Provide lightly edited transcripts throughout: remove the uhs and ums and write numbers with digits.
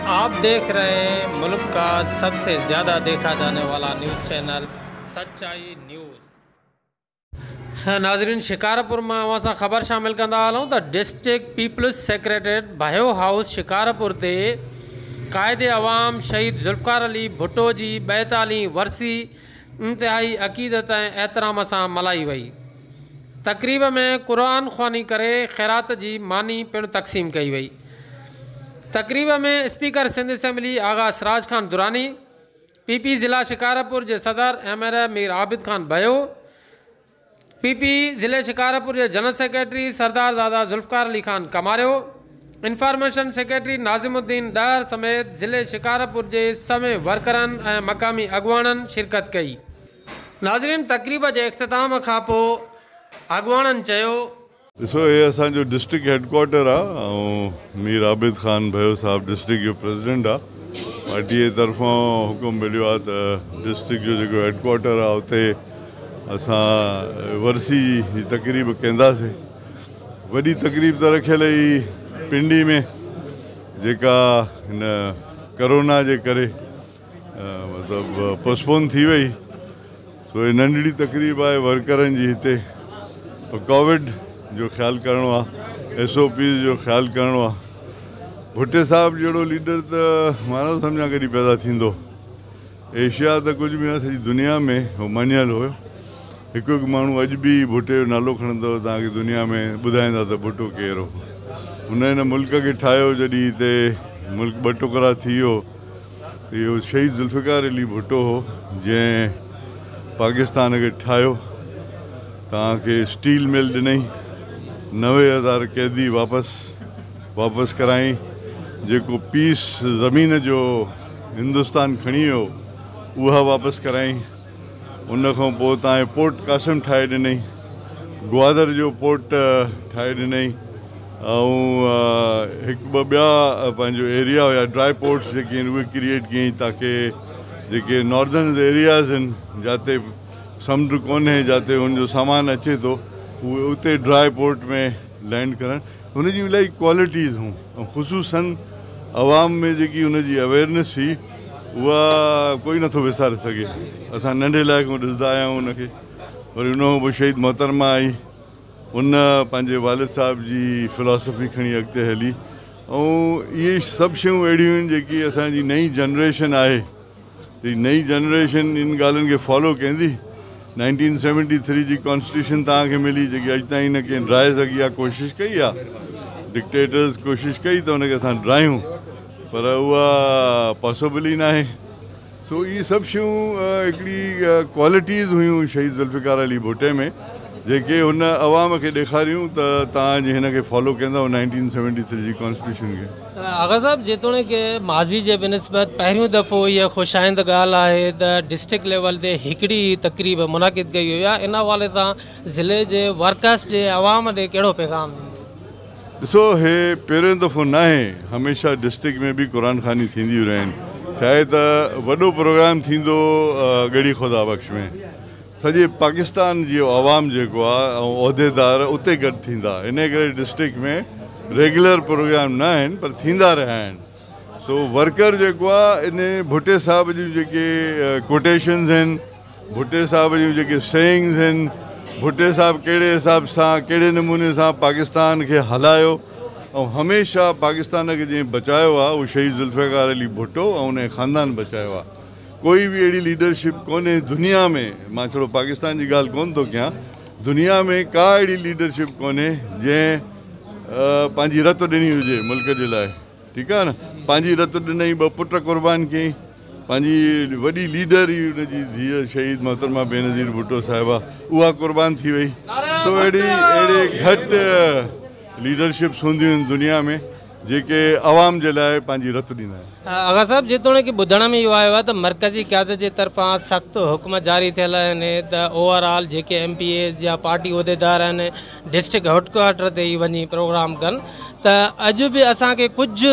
आप देख रहे हैं मुल्क का सबसे ज़्यादा देखा जाने वाला न्यूज़ चैनल सच्चाई न्यूज़। नाज़रीन, शिकारपुर मां अव्हां सां ख़बर शामिल कंदा हलूं त district people's secretariat Bhayo house Shikarpur ते क़ाइदे अवाम शहीद ज़ुल्फ़िकार अली भुट्टो जी 42वीं वरसी इंतिहाई अक़ीदत ऐं एहतराम सां मल्हाई वई। तक़रीब में क़ुरान ख़्वानी करे ख़ैरात जी मानी पिणु तक़सीम कई वई। तक़रीब में speaker Sindh assembly Agha Siraj Khan Durrani, PP ज़िला शिकारपुर जे सदर M N A Mir Abid Khan Bhayo, PP ज़िले शिकारपुर जे general secretary Sardar Zada Zulfiqar Ali Khan Kamario, information secretary Nazimuddin Dahar समेत ज़िले शिकारपुर जे सवे वर्करनि ऐं मक़ामी अॻुवाणनि शिरकत कई। नाज़रीन, तक़रीब जे इख़्तिताम खां पोइ अॻुवाणनि चयो, ॾिसो, हे असांजो डिस्ट्रिक्ट हेडक्वार्टर आहे ऐं मीर आबिद ख़ान भयो साहिबु डिस्ट्रिक्ट जो प्रेसिडेंट आहे। पार्टीअ जे तरफ़ां हुकुम मिलियो आहे त डिस्ट्रिक्ट जो जेको हेडक्वार्टर आहे उते असां वरसी जी तक़रीब कंदासीं। वॾी तक़रीब त रखियल हुई पिंडी में, जेका हिन करोना जे करे मतिलबु पोस्टपोन थी वई। सो ही नंढड़ी तक़रीब आहे वर्करनि जी, हिते कोविड जो ख़्यालु करिणो आहे, एस ओ पीज़ जो ख़्यालु करिणो आहे। भुट्टे साहिबु जहिड़ो लीडर त मां नथो सम्झां कॾहिं पैदा थींदो। एशिया त कुझु बि न, सॼी दुनिया में हो मञियल हुयो। हिकु हिकु माण्हू अॼु बि भुट्टे जो नालो खणंदो, तव्हांखे दुनिया में ॿुधाईंदा त भुट्टो केरु हो। हुन हिन मुल्क खे ठाहियो, जॾहिं हिते मुल्क ॿ टुकड़ा थी वियो त इहो शहीद ज़ुल्फ़िकार अली भुट्टो हो जंहिं पाकिस्तान खे ठाहियो। तव्हांखे स्टील मिल ॾिनई, 90,000 कैदी वापसि कराई, जेको पीस ज़मीन जो हिंदुस्तान खणी वियो उहा वापसि कराई। उन खां पोइ तव्हांजे पोर्ट कासिम ठाहे ॾिनई, ग्वादर जो पोर्ट ठाहे ॾिनई ऐं हिकु ॿ ॿिया पंहिंजो एरिया हुया ड्राई पोर्ट्स जेके आहिनि उहे क्रिएट कयईं, ताकी जेके नॉर्दर्न एरियाज़ आहिनि जिते समुंड कोन्हे, जिते हुनजो सामान अचे थो, उहे उते ड्राई पोर्ट में लैंड करणु। हुन जी इलाही क्वालिटीज़ हुऊं ऐं ख़ुशूसन अवाम में जेकी हुनजी अवेयरनेस हुई उहा कोई नथो विसारे सघे। असां नंढे लाइ खां ॾिसंदा आया आहियूं हुनखे। वरी उन खां पोइ शहीद मोहतरमा आई, उन पंहिंजे वालिद साहिब जी फिलासफ़ी खणी अॻिते हली। ऐं इहे सभु शयूं अहिड़ियूं आहिनि जेकी असांजी नई जनरेशन आहे, त नई जनरेशन इन ॻाल्हियुनि खे फॉलो कंदी। 1973 जी कॉन्स्टिट्यूशन तव्हांखे मिली, जेकी अॼु ताईं न कंहिं ड्राए सघी आहे। कोशिशि कई आहे, डिक्टेटर्स कोशिशि कई त हुनखे असां ड्रायूं, पर उहा पॉसिबल ई न आहे। सो इहे सभु शयूं हिकिड़ी क्वालिटीज़ हुयूं शहीद ज़ुल्फ़िकार अली भुट्टे में, जेके हुन अवाम खे ॾेखारियूं त तव्हां जे हिन खे फॉलो कंदव 1973 जी कॉन्स्टिट्यूशन खे। आगा साहिबु, जेतोणीक माज़ी जे बनिस्बत पहिरियों दफ़ो इहा ख़ुशि आइंद ॻाल्हि आहे त डिस्ट्रिक्ट लेवल ते हिकिड़ी तक़रीब मुनक़िद कई वई आहे, इन हवाले सां ज़िले जे वर्कर्स जे अवाम ॾे कहिड़ो पैगाम ॾींदो? ॾिसो, हे पहिरियों दफ़ो न आहे, हमेशह डिस्ट्रिक्ट में बि क़ुरान ख़ानी थींदियूं रहनि। चाहे त वॾो प्रोग्राम थींदो ॻढ़ी ख़ुदा बख़्श में, सॼे पाकिस्तान जो अवाम जेको आहे ऐं उहिदेदार उते गॾु थींदा। इन करे डिस्ट्रिक्ट में रेगुलर प्रोग्राम न आहिनि, पर थींदा रहिया आहिनि। सो वर्कर जेको आहे इन भुट्टे साहिब जूं जेके कोटेशन्स आहिनि, भुट्टे साहिब जूं जेके सेइंग्स आहिनि, भुट्टे साहिबु कहिड़े हिसाब सां कहिड़े नमूने सां पाकिस्तान खे हलायो ऐं हमेशह पाकिस्तान खे जंहिं बचायो आहे उहो शहीद ज़ुल्फ़िकार अली भुट्टो ऐं हुन ख़ानदान बचायो आहे। कोई बि अहिड़ी लीडरशिप कोन्हे दुनिया में, मां छड़ो पाकिस्तान जी ॻाल्हि कोन थो कयां, दुनिया में का अहिड़ी लीडरशिप कोन्हे जंहिं पंहिंजी रत ॾिनी हुजे मुल्क जे लाइ। ठीकु आहे न, पंहिंजी रत ॾिनई, ॿ पुट क़ुर्बान कयईं, पंहिंजी वॾी लीडर ई हुनजी धीअ शहीद मोहतरमा बेनज़ीर भुट्टो साहिबा उहा क़ुर्बान थी वई। सो अहिड़ी अहिड़े घटि लीडरशिप्स हूंदियूं आहिनि दुनिया में जेके अवाम जे लाइ पंहिंजी रत ॾींदा आहिनि। आगा साहिबु, जेतोणीक ॿुधण में इहो आयो आहे त मर्कज़ी क़यादत जे तरफ़ां सख़्तु हुकुम जारी थियल आहिनि त ओवरऑल जेके एम पी एज़ या पार्टी उहिदेदार आहिनि डिस्ट्रिक्ट हेडक्वार्टर ते ई वञी प्रोग्राम कनि, त अॼु बि असांखे कुझु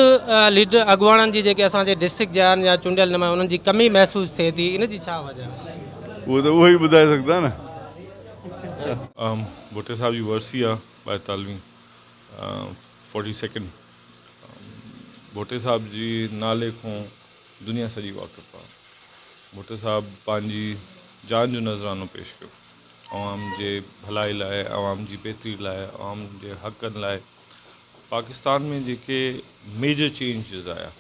लीडर अॻुवाणनि जी जेके असांजे डिस्ट्रिक्ट जा आहिनि या चूंडियल नुमाइंदा उन्हनि जी कमी महसूसु थिए थी, इन जी छा वजह आहे? उहो त उहो ई ॿुधाए सघंदा न। भुट्टे साहिब जी वरसी आहे 42वीं, 42nd। ڀٽي صاحب جي نالي کان دنيا سڄي واقف آهي. ڀٽي صاحب پنهنجي جان جو نذرانو پيش ڪيو عوام جي ڀلائي لاءِ، عوام جي بهتري لاءِ، عوام جي حقن لاءِ. پاڪستان ۾ جيڪي ميجر چينجز آيا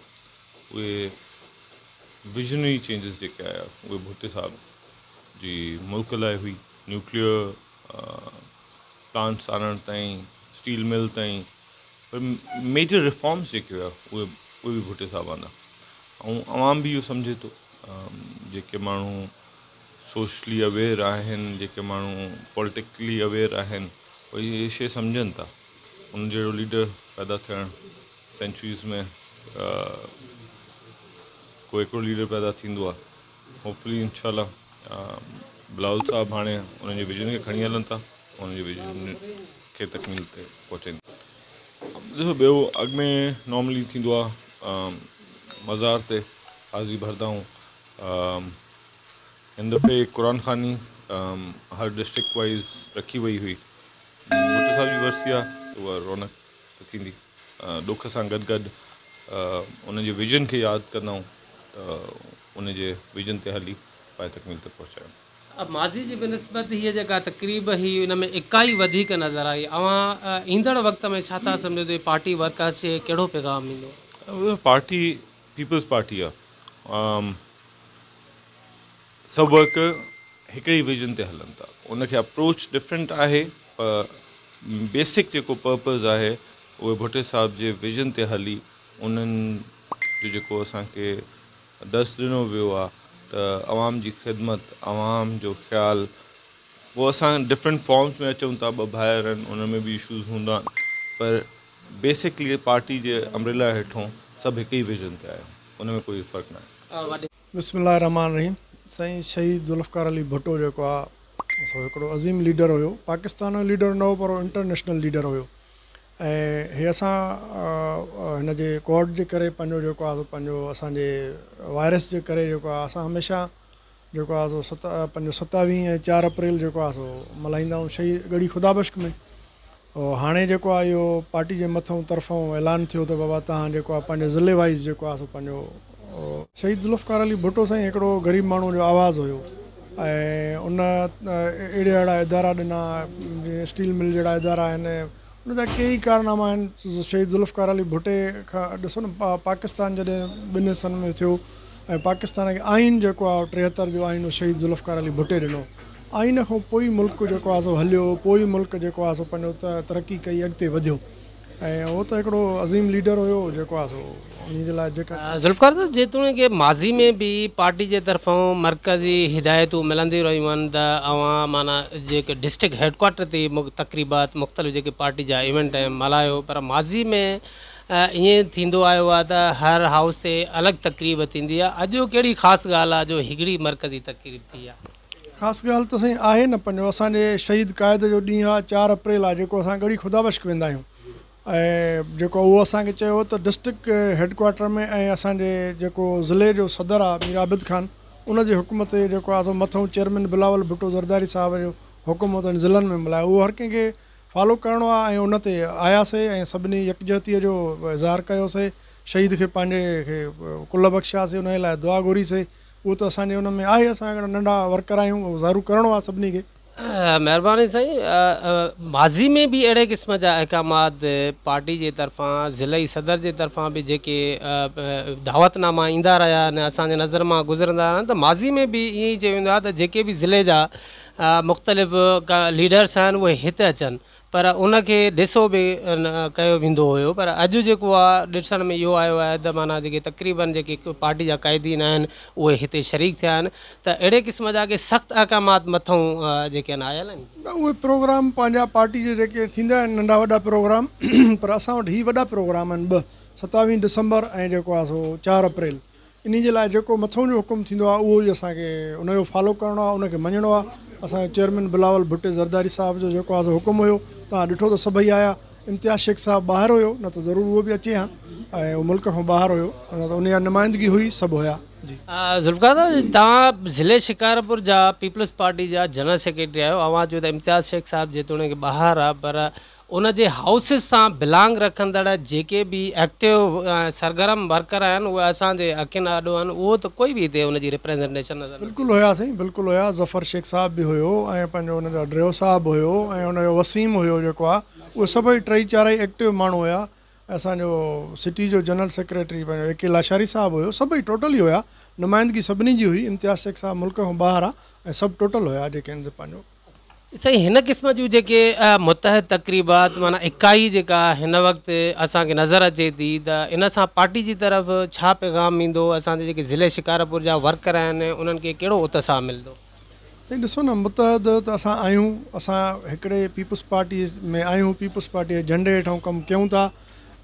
اهي وزنري چينجز جيڪي آيا اهي ڀٽي صاحب جي ملڪ لاءِ هئي. نيوڪليئر پلانٽس آڻڻ تائين، اسٽيل مل تائين، پر ميجر ريفارمس جيڪي هئا اهي اهي به ڀٽي صاحب آندا. ۽ عوام به اهو سمجهي ٿو، جيڪي ماڻهو سوشلي اويئر آهن، جيڪي ماڻهو پوليٽيڪلي اويئر آهن، اهي اهي شيءِ سمجهن ٿا. ان جهڙو ليڊر پيدا ٿيڻ سينچريز ۾ ڪو هڪڙو ليڊر پيدا ٿيندو آهي. هوپفلي انشاء الله بلاول صاحب هاڻي انهن جي ويزن کي کڻي هلن ٿا، انهن جي ويزن کي تڪميل تي پهچائيندا. ڏسو ٻيو اڳ ۾ نارملي ٿيندو آهي مزار تي حاضري ڀرندا آهيون. هن دفعي قرآن خواني هر ڊسٽرڪٽ وائيز رکي وئي هئي. ڀٽو صاحب جي ورسي آهي ته اها رونق ته ٿيندي. ڏک سان گڏ گڏ ان جي ويزن کي ياد ڪندا آهيون ته ان جي ويزن تي هلي پائي تڪميل تي پهچايون. ماضي جي بنسبت هيءَ جيڪا تقريب هئي ان ۾ اڪائي وڌيڪ نظر آئي. اوهان ايندڙ وقت ۾ ڇا ٿا سمجهو ته پارٽي ورڪرس کي ڪهڙو پيغام ايندو؟ پارٽي پيپلز پارٽي آهي، سڀ ورڪر هڪڙي ئي ويزن تي هلن ٿا. ان کي اپروچ ڊفرنٽ آهي پر بيسڪ جيڪو پرپز آهي اهي ڀٽي صاحب جي ويزن تي هلي انهن جو جيڪو اسان کي درس ڏنو ويو آهي ته عوام جي خدمت، عوام جو خيال. پوءِ اسان ڊفرنٽ فارمس ۾ اچون ٿا، ٻه ڀائر آهن ان ۾ به اشوز هوندا آهن، پر بيسڪلي پارٽي جي امبريلا هيٺون سڀ هڪ ئي ويزن تي آهيون، ان ۾ ڪوئي فرق نه آهي. بسم الله الرحمن الرحيم. سائين شهيد ذوالفقار علي ڀٽو جيڪو آهي سو هڪڙو عظيم ليڊر هيو. پاڪستان جو ليڊر نه هو پر انٽرنيشنل ليڊر هيو. ۽ هي اسان هن جي ڪووڊ جي ڪري پنهنجو جيڪو آهي پنهنجو اسان جي وائرس جي ڪري جيڪو آهي اسان هميشه جيڪو آهي سو ست پنهنجو 27 ۽ 4 اپريل جيڪو آهي سو ملهائيندا آهيون شهيد ڳڙهي خدا بخش ۾. هاڻي جيڪو آهي اهو پارٽي جي مٿان طرفان اعلان ٿيو ته بابا توهان جيڪو آهي پنهنجي ضلعي وائيز جيڪو آهي سو پنهنجو شهيد ذوالفقار علي ڀٽو سائين هڪڙو غريب ماڻهوءَ جو آواز هيو ۽ ان اهڙا اهڙا ادارا ڏنا، جيئن اسٽيل مل جهڙا ادارا آهن، ان جا ڪيئي ڪارناما آهن. شهيد ذوالفقار علي ڀٽي کان ڏسو نه، پاڪستان جڏهن ٻن حصن ۾ ٿيو ۽ پاڪستان کي آئين جيڪو آهي 73 جو آئين اهو شهيد ذوالفقار علي ڀٽي ڏنو. آئين کان پوءِ ملڪ جيڪو آهي سو هليو، پوءِ ملڪ جيڪو آهي سو پنهنجو ترقي ڪئي، اڳتي وڌيو. ۽ اهو ته هڪڙو عظيم ليڊر هيو جيڪو آهي سو ان جي لاءِ جيڪا ذوالفقار صاحب، جيتوڻيڪ ماضي ۾ به پارٽي جي طرفان مرڪزي هدايتون ملنديون رهيون آهن ته اوهان معنيٰ جيڪي ڊسٽرڪٽ هيڊ ڪوارٽر تي تقريبات مختلف جيڪي پارٽي جا ايونٽ آهن ملهايو، پر ماضي ۾ ائين ٿيندو آيو آهي ته هر هائوس تي الڳ تقريب ٿيندي آهي. اڄ ڪهڙي خاص ڳالهه آهي جو هڪڙي مرڪزي تقريب ٿي آهي؟ خاص ڳالهه ته سائين آهي نه، پنهنجو اسان جي شهيد قائد جو ڏينهن آهي، 4 اپريل آهي جيڪو اسان ڳڙهي خدا بخش ويندا آهيون. ۽ جيڪو اهو اسان کي چيو ته ڊسٽرڪٽ هيڊ ڪوارٽر ۾ ۽ اسان جي جيڪو ضلعي جو صدر آهي مير عابد خان ان جي حڪم تي جيڪو آهي سو مٿان چيئرمين بلاول ڀٽو زرداري صاحب جو حڪم هو ته ضلعن ۾ ملهايو. اهو هر ڪنهن کي فالو ڪرڻو آهي ۽ ان تي آياسين ۽ سڀني يڪجهتيءَ جو اظهار ڪيوسين، شهيد کي پنهنجي کي ڪل بخشياسين، ان جي لاءِ دعا گهريسين. اهو ته اسان جي ان ۾ آهي، اسان هڪڙا ننڍا ورڪر آهيون، اهو ضرور ڪرڻو آهي سڀني کي. مهرباني سائين. ماضي ۾ به اهڙي قسم جا احڪامات پارٽي جي طرفان ضلعي صدر جي طرفان به جيڪي دعوت ناما ايندا رهيا آهن اسان جي نظر مان گذرندا رهيا آهن ته ماضي ۾ به ائين ئي چيو ويندو آهي ته جيڪي به ضلعي جا مختلف ليڊرس آهن اهي هتي اچن، پر ان کي ڏسو به نه ڪيو ويندو هيو. پر اڄ جيڪو آهي ڏسڻ ۾ اهو آيو آهي ته معنيٰ جيڪي تقريبن جيڪي پارٽي جا قائدين آهن اهي هتي شريڪ ٿيا آهن، ته اهڙي قسم جا ڪي سخت احڪامات مٿان جيڪي آهن آيل آهن؟ نه، اهي پروگرام پنهنجا پارٽي جي جيڪي ٿيندا آهن ننڍا وڏا پروگرام، پر اسان وٽ هي وڏا پروگرام آهن ٻه، 27 ڊسمبر ۽ جيڪو آهي سو 4 اپريل. ان جي لاءِ جيڪو مٿان جو حڪم ٿيندو آهي اهو ئي اسان کي ان جو فالو ڪرڻو آهي، ان کي مڃڻو آهي. اسان جي چيئرمين بلاول ڀٽي زرداري صاحب جو جيڪو آهي سو حڪم هيو، توهان ڏٺو ته سڀئي آيا. امتياز شيخ صاحب ٻاهر هيو، نه ته ضرور اهو به اچي ها، ۽ اهو ملڪ کان ٻاهر هيو، نه ته ان جا نمائندگي هئي، سڀ هيا. جي ذوالفقار صاحب، توهان ضلعي شڪارپور جا پيپلز پارٽي جا جنرل سيڪريٽري آهيو. اوهان چيو ته امتياز شيخ صاحب جيتوڻيڪ ٻاهر آهي پر ان جي هائوسز سان بلانگ رکندڙ جيڪي به ايڪٽو ۽ سرگرم ورڪر آهن اهي اسان جي اکين آڏو آهن اهو ته ڪوئي به هتي ان جي ريپريزنٽيشن نظر نٿي بلڪل هيا سائين بلڪل هيا ظفر شيخ صاحب به هيو ۽ پنهنجو ان جا ڊريو صاحب هيو ۽ ان جو وسيم هيو جيڪو آ اهي سڀئي ٽئي چارئي ايڪٽو ماڻهو هيا ۽ اسان جو سٽي جو جنرل سيڪريٽري پنهنجو اي ڪي لاشاري صاحب هيو سڀئي ٽوٽل ئي هيا نمائندگي سڀني جي هئي امتياز شيخ صاحب ملڪ کان ٻاهر آ ۽ سڀ ٽوٽل هيا جيڪي آهن سي پنهنجو. سائين هن قسم جون جيڪي متحد تقريبات معنيٰ اڪائي جيڪا هن وقت اسان کي نظر اچي ٿي ته ان سان پارٽي جي طرف ڇا پيغام ايندو اسان جي جيڪي ضلعي شڪارپور جا ورڪر آهن انهن کي ڪهڙو اتساهه ملندو. سائين ڏسو نه متحد ته اسان آهيون اسان هڪڙي پيپلز پارٽي ۾ آهيون پيپلز پارٽي جي جهنڊي هيٺان ڪم ڪيون ٿا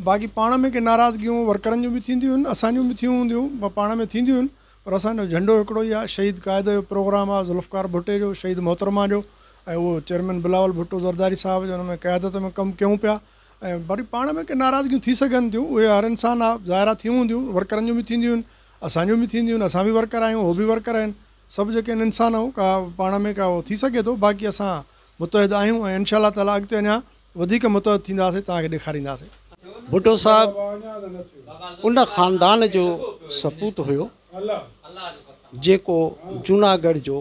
باقي پاڻ ۾ ڪي ناراضگيون ورڪرن جون به ٿينديون آهن اسان جون به ٿيون هونديون پاڻ ۾ ٿينديون آهن پر اسان جو جهنڊو هڪڙو ئي آهي، شهيد قائد جو پروگرام آهي، ذوالفقار ڀٽي جو، شهيد محترمه جو ۽ اهو چيئرمين بلاول ڀٽو زرداري صاحب جو ان ۾ قيادت ۾ ڪم ڪيون پيا ۽ وري پاڻ ۾ ڪي ناراضگيون ٿي سگهن ٿيون اهي هر انسان آهي ظاهر آهي ٿيون هونديون ورڪرن جون به ٿينديون آهن اسان جون به ٿينديون آهن اسان به ورڪر آهيون هو به ورڪر آهن سڀ جيڪي آهن انسان آهيون ڪا پاڻ ۾ ڪا ٿي سگهي ٿو باقي اسان متحد آهيون ۽ انشاء الله تعالٰي اڳتي اڃا وڌيڪ متحد ٿينداسين توهان کي ڏيکارينداسين. ڀٽو صاحب ان خاندان جو سپوت هيو جيڪو جوناڳڙهه جو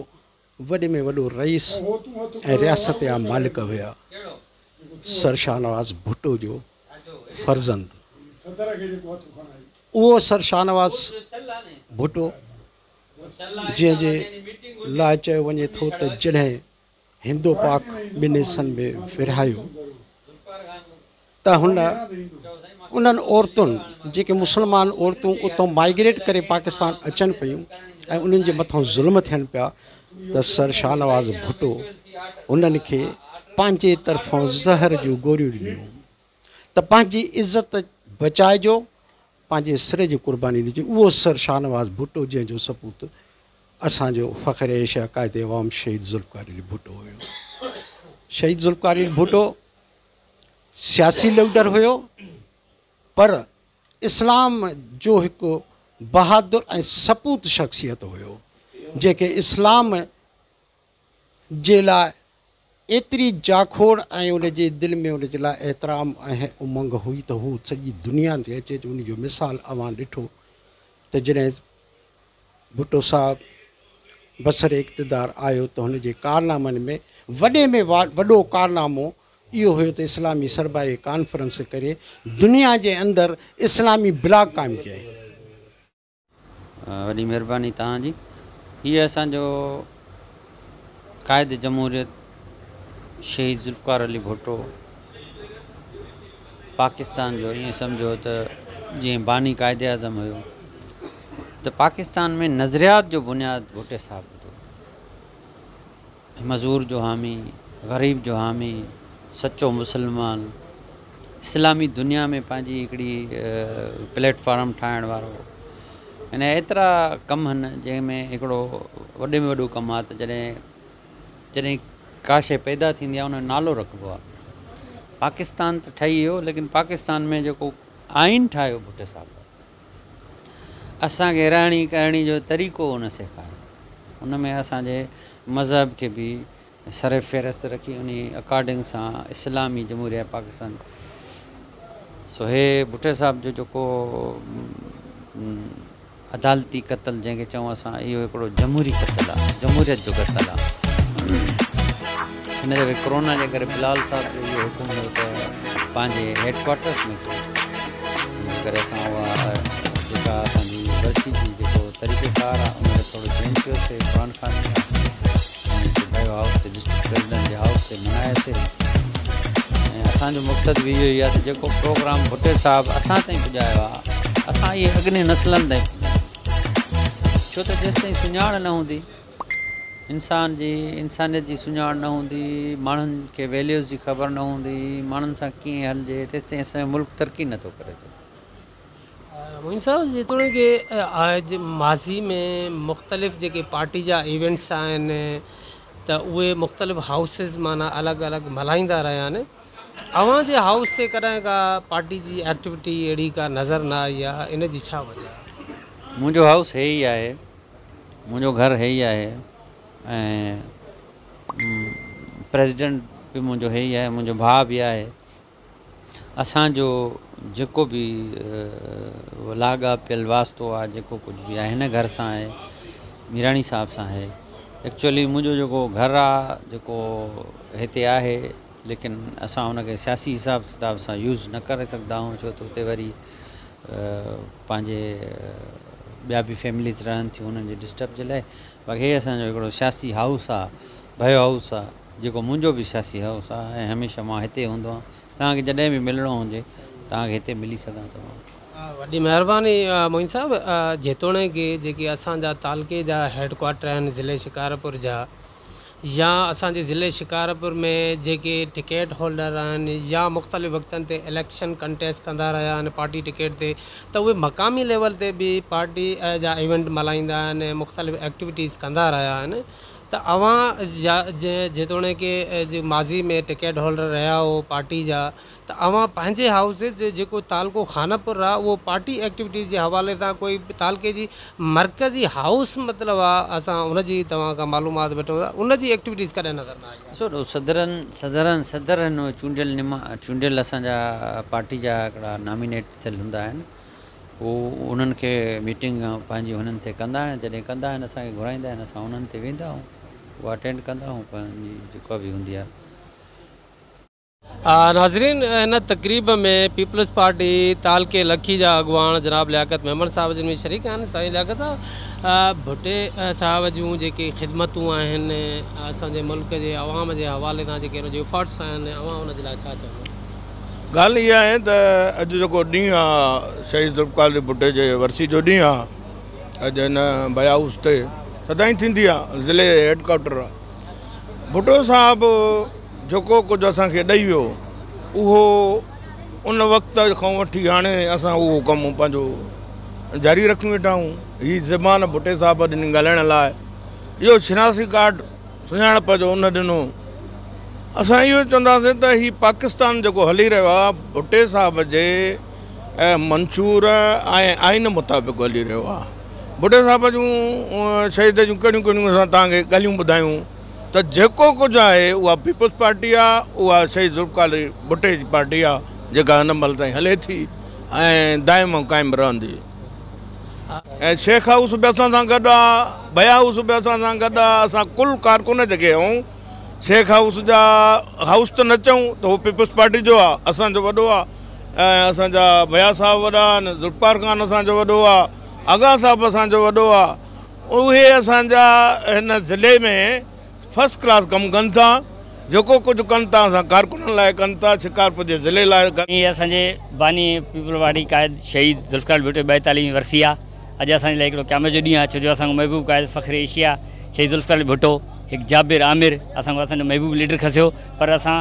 وڏي ۾ وڏو رئيس ۽ رياست جا مالڪ هيا. سر شاهنواز ڀٽو جو فرزند اهو سر شاهنواز ڀٽو جنهن جي لاء چيو وڃي ٿو ته جڏهن هندو پاڪ ٻن حصن ۾ ورهايو ته هن انهن عورتن جيڪي مسلمان عورتون اتان مائگريٽ ڪري پاڪستان اچن پيون ۽ انهن جي مٿان ظلم ٿين پيا ته سر شاهنواز ڀٽو انهن کي پنهنجي طرفان زهر جون گوريون ڏنيون ته پنهنجي عزت بچائجو پنهنجي سر جي قرباني ڏجو اهو سر شاهنواز ڀٽو جنهن جو سپوت اسان جو فخر ايشيا قائد عوام شهيد ذوالفقار علي ڀٽو هيو. شهيد ذوالفقار علي ڀٽو سياسي ليڊر هيو پر اسلام جو هڪ بهادر ۽ سپوت شخصيت هيو جنهن کي اسلام جي لاء ايتري جاکوڙ ۽ ان جي دل ۾ ان جي لاء احترام ۽ امنگ هئي ته هو سڄي دنيا تي اچي ان جو مثال اوهان ڏٺو ته جڏهن ڀٽو صاحب برسر اقتدار آيو ته هن جي ڪارنامن ۾ وڏي ۾ وڏو ڪارنامو اهو هيو ته اسلامي سربراهي ڪانفرنس ڪري دنيا جي اندر اسلامي بلاڪ قائم ڪيائين. وڏي مهرباني توهان جي. هي اسان جو قائد جمهوريت شهيد ذوالفقار علي ڀٽو پاڪستان جو ائين سمجهو ته جيئن باني قائد اعظم هيو ته پاڪستان ۾ نظريات جو بنياد ڀٽي صاحب وڌو. مزور جو حامي، غريب جو حامي، سچو مسلمان، اسلامي دنيا ۾ پنهنجي هڪڙي پليٽ فارم ٺاهڻ وارو يعني ايترا ڪم هن جنهن ۾ هڪڙو وڏي ۾ وڏو ڪم آ ته جڏهن جڏهن ڪا شيء پيدا ٿيندي آ ان جو نالو رکبو آ پاڪستان ته ٺهي ويو ليڪن پاڪستان ۾ جيڪو آئين ٺاهيو ڀٽي صاحب اسان کي رهڻي ڪهڻي جو طريقو ان سيکاريو. ان ۾ اسان جي مذهب کي به سر فهرست رکي انهي اڪارڊنگ سان اسلامي جمهوريه پاڪستان سو هي ڀٽي صاحب جو جيڪو عدالتي قتل جنهن کي چئون اسان اهو هڪڙو جمهوري قتل آهي جمهوريت جو قتل آهي. هن دفعي ڪورونا جي ڪري بلال صاحب جو اهو حڪم هيو ته پنهنجي هيڊ ڪوارٽرس ۾ ڪيو ان ڪري اسان اها جيڪا اسان جي ورسي جي جيڪو طريقه ڪار آهي ان کي ٿورو چينج ڪيوسي قرآن خواني ڀيو هائوس تي ڊسٽرڪٽ پريزيڊنٽ جي هائوس تي ملهايوسي ۽ اسان جو مقصد به اهو ئي آهي ته جيڪو پروگرام ڀٽي صاحب اسان تائين پڄايو آهي اسان اهي اڳلين نسلن تائين پڄايون ڇو ته جيستائين سڃاڻ نه هوندي انسان جي انسانيت جي سڃاڻ نه هوندي، ماڻهن کي ويليوز جي خبر نه هوندي، ماڻهن سان ڪيئن هلجي، تيستائين اسان جو ملڪ ترقي نه ٿو ڪري سگهي. معين صاحب جيتوڻيڪ ماضي ۾ مختلف جيڪي پارٽي جا ايونٽس آهن ته اهي مختلف هائوسز معنيٰ الڳ الڳ ملهائيندا رهيا آهن اوهان جي هائوس تي ڪڏهن ڪا پارٽي جي ايڪٽيوٽي اهڙي ڪا نظر نه آئي آهي ان جي ڇا وجه آهي؟ منهنجو هائوس هي ئي آهي. منهنجو گهر هي ئي آهي ۽ پريزيڊنٽ به منهنجو هي ئي آهي منهنجو ڀاء به آهي اسان جو جيڪو به لاڳاپيل واسطو آهي جيڪو ڪجهه به آهي هن گهر سان آهي ميراڻي صاحب سان آهي. ايڪچوئلي منهنجو جيڪو گهر آهي جيڪو هتي آهي ليڪن اسان ان کي سياسي حساب ڪتاب سان يوز نه ڪري سگهندا آهيون ڇو ته اتي وري پنهنجي ٻيا به فيمليز رهن ٿيون انهن جي ڊسٽرب جي لاء. باقي هي اسان جو هڪڙو سياسي هائوس آهي، ڀيو هائوس آهي، جيڪو منهنجو به سياسي هائوس آهي ۽ هميشه مان هتي هوندو آهيان. توهان کي جڏهن به ملڻو هجي توهان کي هتي ملي سگهان ٿو مان. وڏي مهرباني معين صاحب. جيتوڻيڪ جيڪي اسان جا تعلقي جا هيڊ ڪوارٽر آهن ضلعي شڪارپور جا يا اسان جي ضلعي شڪارپور ۾ جيڪي ٽڪيٽ هولڊر آهن يا مختلف وقتن تي اليڪشن ڪنٽيسٽ ڪندا رهيا آهن پارٽي ٽڪيٽ تي ته اهي مقامي ليول تي به پارٽي جا ايونٽ ملهائيندا آهن ۽ مختلف ايڪٽيوٽيز ڪندا رهيا آهن ته اوهان جيتوڻيڪ ماضي ۾ ٽڪيٽ هولڊر رهيا هو پارٽي جا ته اوهان پنهنجي هائوسز جو جيڪو تعلقو خانپور آ اهو پارٽي ايڪٽيوٽيز جي حوالي سان ڪوئي تعلقي جي مرڪزي هائوس مطلب آ اسان ان جي توهان کان معلومات وٺون ٿا ان جي ايڪٽيوٽيز ڪڏهن نظر نه آئي آ. ڏسو صدرن صدرن صدر آهن اهي چونڊيل نما چونڊيل اسان جا پارٽي جا هڪڙا نامينيٽ ٿيل هوندا آهن هو انهن کي ميٽنگ پنهنجي هنن تي ڪندا آهن جڏهن ڪندا آهن اسان کي گهرائيندا آهن اسان انهن تي ويندا آهيون اها اٽينڊ ڪندا آهيون پنهنجي جيڪا به هوندي آهي. ناظرين هن تقريب ۾ پيپلز پارٽي تعلقي لکي جا اڳواڻ جناب لياقت ميمڻ صاحب جن به شريڪ آهن. سائين لياقت صاحب ڀٽي صاحب جون جيڪي خدمتون آهن اسان جي ملڪ جي عوام جي حوالي سان جيڪي ان جي افرٽس آهن اوهان ان جي لاء ڇا چوندو؟ ڳالهه اها آهي ته اڄ جيڪو ڏينهن آهي شهيد ذوالفقار علي ڀٽي جي ورسي جو ڏينهن آهي اڄ هن ڀيا هائوس تي سدائين ٿيندي آهي ضلعي هيڊ ڪوارٽر آهي ڀٽو صاحب جيڪو ڪجهه اسان کي ڏئي ويو اهو ان وقت کان وٺي هاڻي اسان اهو ڪم پنهنجو جاري رکيون ويٺا آهيون. هي زبان ڀٽي صاحب ڏني ڳالهائڻ لاء، اهو شناسي ڪارڊ سڃاڻپ جو ان ڏنو. اسان اهو چونداسين ته هي پاڪستان جيڪو هلي رهيو آهي ڀٽي صاحب جي منشور ۽ آئين مطابق هلي رهيو آهي. ڀٽي صاحب جون شهيد جون ڪهڙيون ڪهڙيون اسان توهان کي ڳالهيون ٻڌايون ته جيڪو ڪجهه آهي اها پيپلز پارٽي آهي، اها شهيد ذوالفقار علي ڀٽي جي پارٽي آهي جيڪا هن مهل تائين هلي ٿي ۽ دائم ۽ قائم رهندي. ۽ شيخ هائوس به اسان سان گڏ آهي، ڀيا هائوس به اسان سان گڏ آهي، اسان ڪل ڪارڪن جيڪي آهيون شيخ هائوس جا هائوس ته نه چئون ته هو پيپلز پارٽي جو آهي، اسان جو وڏو آهي ۽ اسان جا ڀيا صاحب وڏا آهن، ذوالفقار خان اسان جو وڏو آهي، آغا صاحب اسان جو وڏو آهي، اهي اسان جا هن ضلعي ۾ فرسٽ ڪلاس ڪم ڪن ٿا، جيڪو ڪجهه ڪن ٿا اسان ڪارڪنن لاء ڪن ٿا، شڪارپور جي ضلعي لاء. هي اسان جي باني پيپلز پارٽي قائد شهيد ذوالفقار علي ڀٽو جي 42 ورسي آهي. اڄ اسان جي لاء هڪڙو قيامت جو ڏينهن آهي ڇو جو اسان جو محبوب قائد فخر ايشيا شهيد ذوالفقار علي ڀٽو هڪ جابر آمر اسان کان اسان جو محبوب ليڊر کسيو پر اسان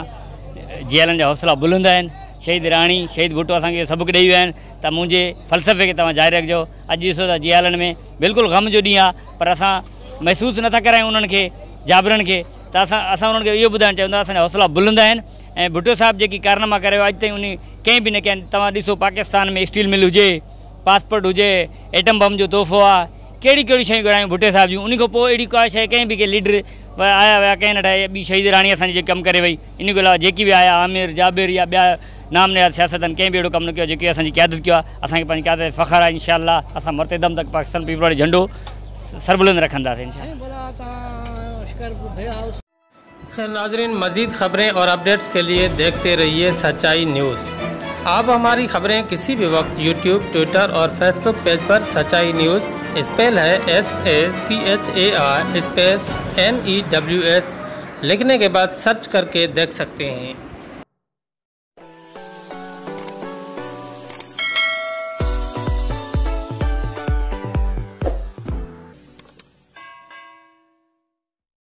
جيالن جا حوصلا بلند آهن. شهيد راڻي شهيد ڀٽو اسان کي اهو سبق ڏئي ويا آهن ته منهنجي فلسفي کي توهان جاري رکجو. اڄ ڏسو ته جيالن ۾ بلڪل غم جو ڏينهن آهي پر اسان محسوس نٿا ڪرايون انهن کي جابرن کي ته اسان اسان انهن کي اهو ٻڌائڻ چاهيون ٿا اسان جا حوصلا بلند آهن ۽ ڀٽو صاحب جيڪي ڪارناما ڪري ويو اڄ تائين انهي ڪنهن به نه ڪيا آهن. توهان ڏسو پاڪستان ۾ اسٽيل مل هجي، پاسپورٽ هجي، ايٽم بم جو تحفو آهي، ڪهڙيون ڪهڙيون شيون ڳڻايون ڀٽي صاحب جون انهي کان پوء اهڙي ڪا شيء ڪنهن به ڪنهن ليڊر آيا ويا ڪنهن نه ٺاهي. ٻي شهيد راڻي اسان جي جيڪي ڪم ڪري وئي انهي کان علاوه جيڪي به آيا آمر جابر يا ٻيا نام نهاد سياستدان ڪنهن به اهڙو ڪم نه ڪيو جيڪي اسان جي قيادت ڪيو آهي. اسان کي پنهنجي قيادت تي فخر آهي انشاء الله اسان مرتي دم تڪ پاڪستان پيپلز پارٽي جهنڊو سربلند رکنداسين انشاء الله. خير ناظرين مزيد خبرين اور اپڊيٽس کے لئے دیکھتے رہیے سچائی نیوز۔ آپ ہماری خبریں کسی بھی وقت یوٹیوب، ٹویٹر اور فیس بک پیج پر سچائی نیوز اسپیل ہے SACHAI space NEWS لکھنے کے بعد سرچ کر کے دیکھ سکتے ہیں۔